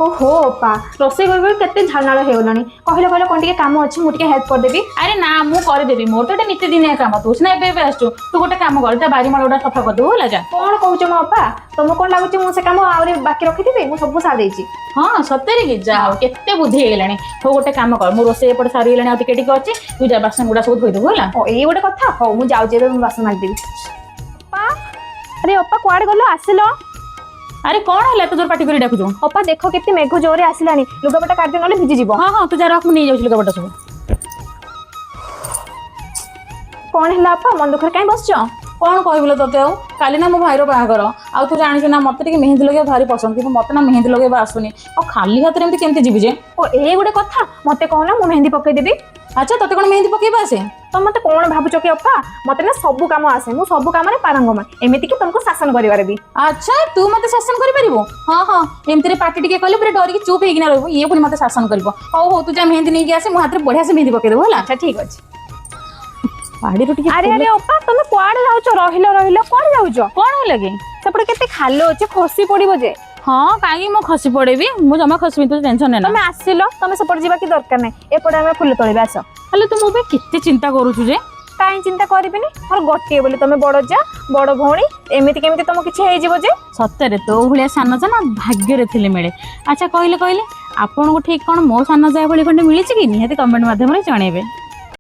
ଓହୋ ଅପା, ରୋଷେଇ କରି କରି କେତେ ଝାଳନାଳ ହେଇଗଲାଣି। କହିଲ କହିଲ, କଣ ଟିକେ କାମ ଅଛି, ମୁଁ ଟିକେ ହେଲ୍ପ କରିଦେବି। ଆରେ ନା, ମୁଁ କରିଦେବି। ମୋର ତ ଏଟା ନିତିଦିନିଆ କାମ। ତୁ ସିନା ଏବେ ଏବେ ଆସିଛୁ। ତୁ ଗୋଟେ କାମ କର, ତା ବାରିମଳ ଗୁଡା ସଫା କରିଦେବୁ, ହେଲା? ଯା। କଣ କହୁଛ ମୋ ଅପା? ତମକୁ କଣ ଲାଗୁଛି, ମୁଁ ସେ କାମ ଆହୁରି ବାକି ରଖିଥିବି? ମୁଁ ସବୁ ସାରି ଦେଇଛି। ହଁ, ସତରେ କି? ଯା ହଉ, କେତେ ବୁଦ୍ଧି ହେଇଗଲାଣି। ହଉ, ଗୋଟେ କାମ କର, ମୁଁ ରୋଷେଇ ଏପଟେ ସାରିଗଲାଣି, ଆଉ ଟିକେ ଟିକେ ଅଛି। ତୁ ଯା, ବାସନ ଗୁଡା ସବୁ ଧୋଇଦେବୁ, ହେଲା? ଓ, ଏଇ ଗୋଟେ କଥା। ହଉ, ମୁଁ ଯାଉଛି ଏବେ, ମୁଁ ବାସନ ମାଜିଦେବି। ଅପା, ଆରେ ଅପା, କୁଆଡେ ଗଲ? ଆସିଲ। ଆରେ କଣ ହେଲା? ଏତେ ଜୋର ପାଟି କରି ଡାକୁଛୁ? ଅପା, ଦେଖ କେତେ ମେଘ ଜୋରେ ଆସିଲାଣି। ଲୁଗାପଟା କାଢି ନହେଲେ ଭିଜିଯିବ। ହଁ ହଁ, ତୁ ଯା ରଖ, ମୁଁ ନେଇଯାଉଛି ଲୁଗାପଟା ସବୁ। କଣ ହେଲା ଅପା, ମନ ଦୁଃଖରେ କାଇଁ ବସିଛ? କଣ କହିବି ଲୋ ତତେ ଆଉ। କାଲି ନା ମୋ ଭାଇର ବାହାଘର। ଆଉ ତୁ ଜାଣିଛୁ ନା, ମତେ ଟିକେ ମେହେନ୍ଦି ଲଗେଇବା ଭାରି ପସନ୍ଦ। କିନ୍ତୁ ମତେ ନା ମେହେନ୍ଦି ଲଗେଇବା ଆସୁନି। ଆଉ ଖାଲି ହାତରେ ଏମିତି କେମିତି ଯିବି ଯେ? ଓ, ଏଇ ଗୋଟେ କଥା। ମତେ କହୁନ, ମୁଁ ମେହେନ୍ଦି ପକେଇଦେବି। ଆଚ୍ଛା, ତତେ କଣ ମେହେନ୍ଦି ପକେଇବା ଆସେ? ତମେ ମତେ କଣ ଭାବୁଛ କି ଅପା? ମତେ ନା ସବୁ କାମ ଆସେ। ମୁଁ ସବୁ କାମରେ ପାରଙ୍ଗମ, ଏମିତି କି ତମକୁ ଶାସନ କରିବାରେ ବି। ଆଚ୍ଛା, ତୁ ମତେ ଶାସନ କରିପାରିବୁ? ହଁ ହଁ, ଏମିତିରେ ପାଟି ଟିକେ କଲେ ପୁରା ଡରିକି ଚୁପ୍ ହେଇକିନା ରହିବୁ। ଇଏ ପୁଣି ମତେ ଶାସନ କରିବ। ହଉ ହଉ, ତୁ ଯା, ମେହେନ୍ଦି ନେଇକି ଆସେ, ମୋ ହାତରେ ବଢିଆ ସେ ମେହେନ୍ଦି ପକେଇଦେବୁ, ହେଲା? ଆଚ୍ଛା, ଠିକ ଅଛି। ବାଡ଼ିରୁ ଟିକେ ଆରେ ଆରେ ଅପା, ତମେ କୁଆଡେ ଯାଉଛ? ରହିଲ ରହିଲ, କୁଆଡେ ଯାଉଛ? କଣ ହେଲା କି? ସେପଟେ କେତେ ଖାଲ ଅଛି, ଖସି ପଡିବ ଯେ। ହଁ, କାହିଁକି ମୁଁ ଖସି ପଡିବି? ମୁଁ ଜମା ଖସିବି, ତୁ ଟେନସନ ନେ ନା। ତମେ ଆସିଲ, ତମେ ସେପଟେ ଯିବା କି ଦରକାର ନାହିଁ। ଏପଟେ ଆମେ ଫୁଲ ତୋଳିବା, ଆସ। ହେଲେ ତୁ ମୋ ପାଇଁ କେତେ ଚିନ୍ତା କରୁଛୁ ଯେ। କାହିଁ ଚିନ୍ତା କରିବିନି? ମୋର ଗୋଟିଏ ବୋଲି ତମେ ବଡ ଯା, ବଡ ଭଉଣୀ। ଏମିତି କେମିତି ତମ କିଛି ହେଇଯିବ ଯେ? ସତରେ ତୋ ଭଳିଆ ସାନ ଯା ନା ଭାଗ୍ୟରେ ଥିଲେ ମିଳେ। ଆଚ୍ଛା, କହିଲେ କହିଲେ, ଆପଣଙ୍କୁ ଠିକ କଣ ମୋ ସାନ ଯା ଭଳି ଖଣ୍ଡେ ମିଳିଛି କି? ନିହାତି କମେଣ୍ଟ ମାଧ୍ୟମରେ ଜଣେଇବେ।